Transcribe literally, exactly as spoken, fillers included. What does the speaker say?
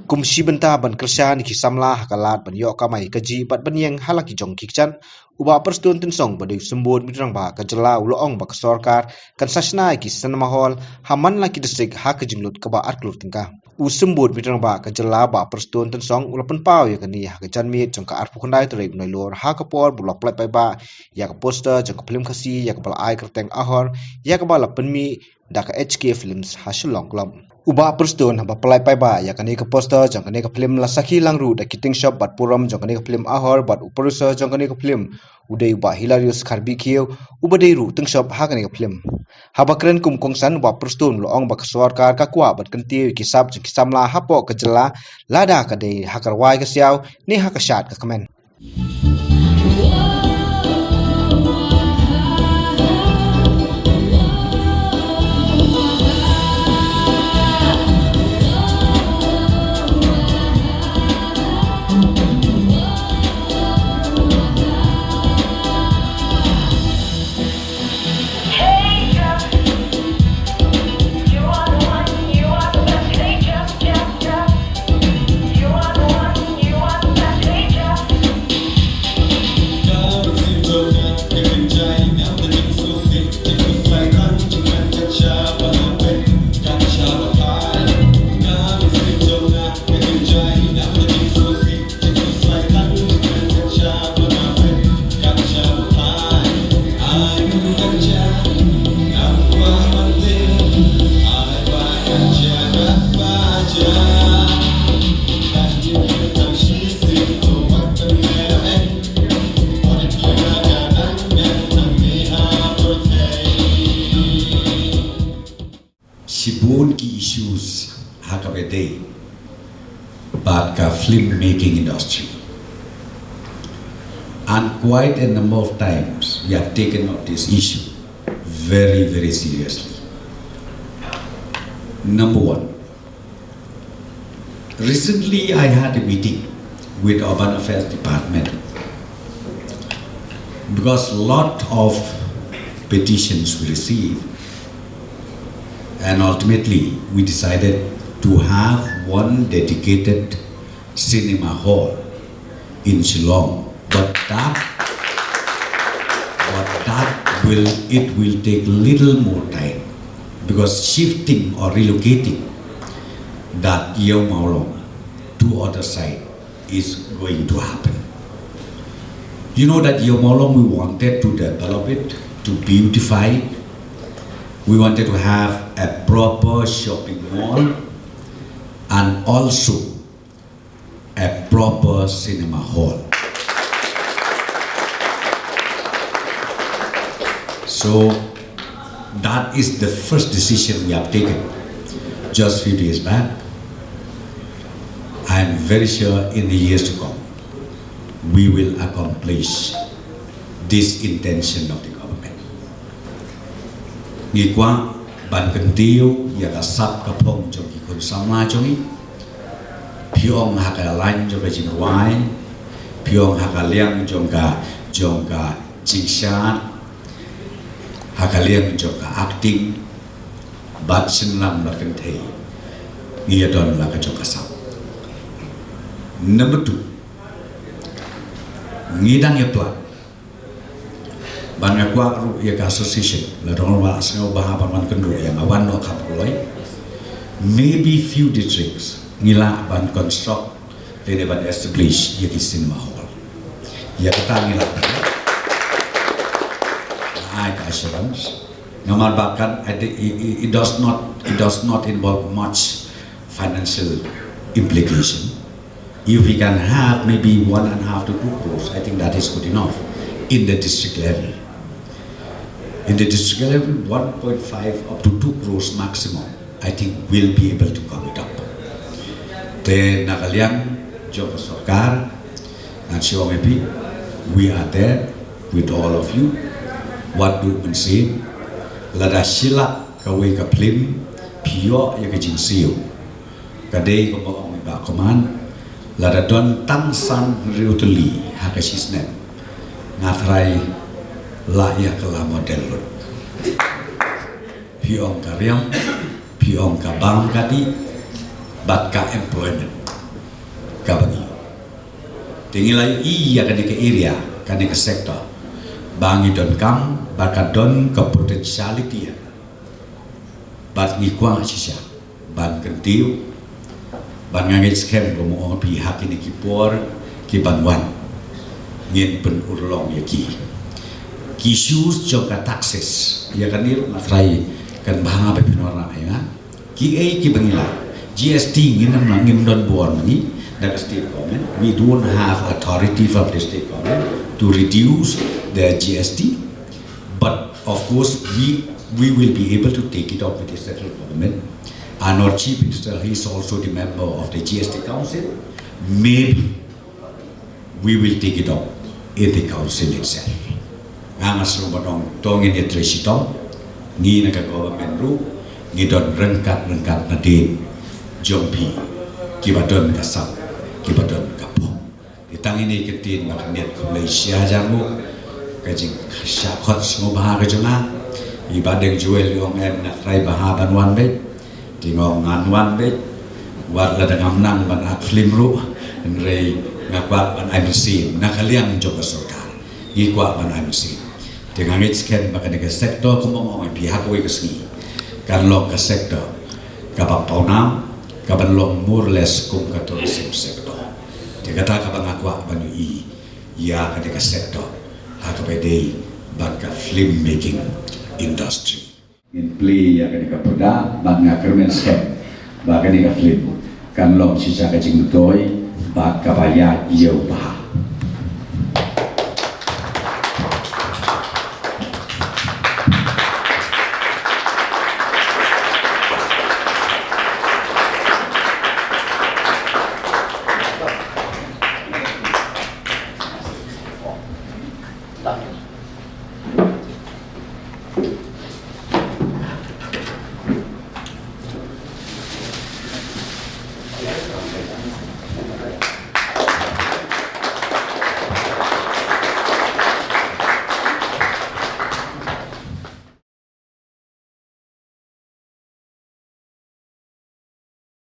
Kum shi bynta ban kyrshan ïa ki samla ha ka lad ban ïoh kamai kajih bad ban ïeng ha la ki jong ki kjat, u Bah Prestone Tynsong ba dei u Symbud Rangbah ka jylla u la ong ba ka sorkar kan sa shna ïa ki cinema hall ha man la ki district ha ka jinglut kaba ar klur tyngka. U Symbud Rangbah ka jylla Bah Prestone Tynsong u la pynpaw ïa kane ha ka janmiet jong ka arphew khyndai tarik Naiïong ha ka por ba u la pynlait paidbah ïa ka poster jong ka phlim Khasi ïa kaba la ai kyrteng Ahor, ïa kaba la pynmih da ka H K Films ha Shillong Club. U Bah Prestone haba pynlait paidbah ïa kane ka poster jong kane ka phlim la sakhi lang ruh da ki tyngshop bad burom jong kane ka phlim Ahor bad u producer jong kane ka phlim u dei u Bah Hilarius Kharbihkhiew uba dei ruh tyngshop ha kane ka phlim. Haba kren kum u kongsan u Bah Prestone u la ong ba ka sorkar ka kwah ban kyntiew ïa ki sap jong ki samla hapoh ka jylla lada ka dei ha ka rwai ka siaw ne ha ka shad ka kmen. Shibun ki issues ha kaba ïadei bad ka film making industry. And quite a number of times we have taken up this issue very, very seriously. Number one, recently I had a meeting with Urban Affairs Department because lot of petitions we received, and ultimately we decided to have one dedicated cinema hall in Shillong. But that, but that will, it will take little more time because shifting or relocating that Iewmawlong to other side is going to happen. You know that Iewmawlong, we wanted to develop it, to beautify it. We wanted to have a proper shopping mall and also a proper cinema hall. So that is the first decision we have taken just few days back. I am very sure in the years to come, we will accomplish this intention of the government. Ngi kwah ban kyntiew ïa ka sap ka phong jong ki khun samla jong ngi. Phi ong ha ka lain jong ka jingrwai, phi ong ha ka liang jong ka, jong ka jingshad, ha ka liang jong ka acting, bad shynrang bad kynthei, ngi ïa don la ka jong ka sap. Number two, ngi dang ïa plan ban ïa kwah ruh ïa ka association, la dang ba sngew ba ha ban wan kynduh ïa nga wan noh kham kloi. Maybe few districts ngi lah ban construct lane ban establish ïa ki cinema hall. Ïa kata ngi lah ban ai ka assurance. Namar ba kan, it, it, it does not, it does not involve much financial implication. If we can have maybe one and a half to two crores, I think that is good enough in the district level. In the district level, one point five up to two crores maximum, I think we'll be able to come it up. Te na ka liang jong ka sorkar, ngan shu ong ïa phi, we are there with all of you. Wat duh mynsiem, lada shi lak kawei ka phlim, phi ïoh ïa ka jingsiew. Ka dei kumba ong i Bah Command, lada don tang san hynriew tylli ha ka shisnem, nga tharai lah ïa ka la model lut. Phi ong ka riam, phi ong ka bam ka dih, bad ka employment. kaba ngi. Te ngi la ïohi ïa kane ka area, kane ka sector ba ngi donkam, ba ka don ka potentiality ïa ka. Bad ngi kwah shisha ban kyntiew, ban nga ngeit skhem, kumba ong phi, ha kine ki por ki ban wan ngin pynurlong ïa ki. Ki issues jong ka taxes, ïa kane ruh nga trai kan bha ba phin ong ïa nga. Ki ei ki ba ngi la, G S T ngin ym, ngim don bor ma ngi na ka state government. We don't have authority from the state government to reduce the G S T. But of course, we, we will be able to take it up with the central government. And our chief minister, he is also the member of the G S T council. Maybe we will take it up in the council itself. Nga nga sngew ba dang, to ngin ïatrei shitom. Ngi na ka government ruh ngi don ryngkat ryngkat nadien jong phi, ki ba don ka sap, ki ba don ka pop. Te tang ine i kyntien ba khyndiat, khublei shihajar nguh. Ka jingshah khot sngewbha ka jong nga. I Bah Deng Jewel i ong em, nga trai bha ban wan beit. Te nga ong ngan wan beit. Wat lada ngam nang ban act film ruh, hynrei nga kwah ban ai mynsiem na ka liang jong ka sorkar. Ngi kwah ban ai mynsiem. Te nga ngeit skhem ba kane ka sector, kumba nga ong ïa phi ha kawei ka sngi, kan long ka sector kaba pawnam, kaban long more or less kum ka tourism sector. Te kata kaba nga kwah ban ïohi ïa kane ka sector ha kaba ïadei bad ka film making industry. Ngin plie ïa kane ka pyrda, bad nga kyrmen skhem ba kane ka film kan long shisha ka jingmyntoi bad kaba ïaid ïew bha.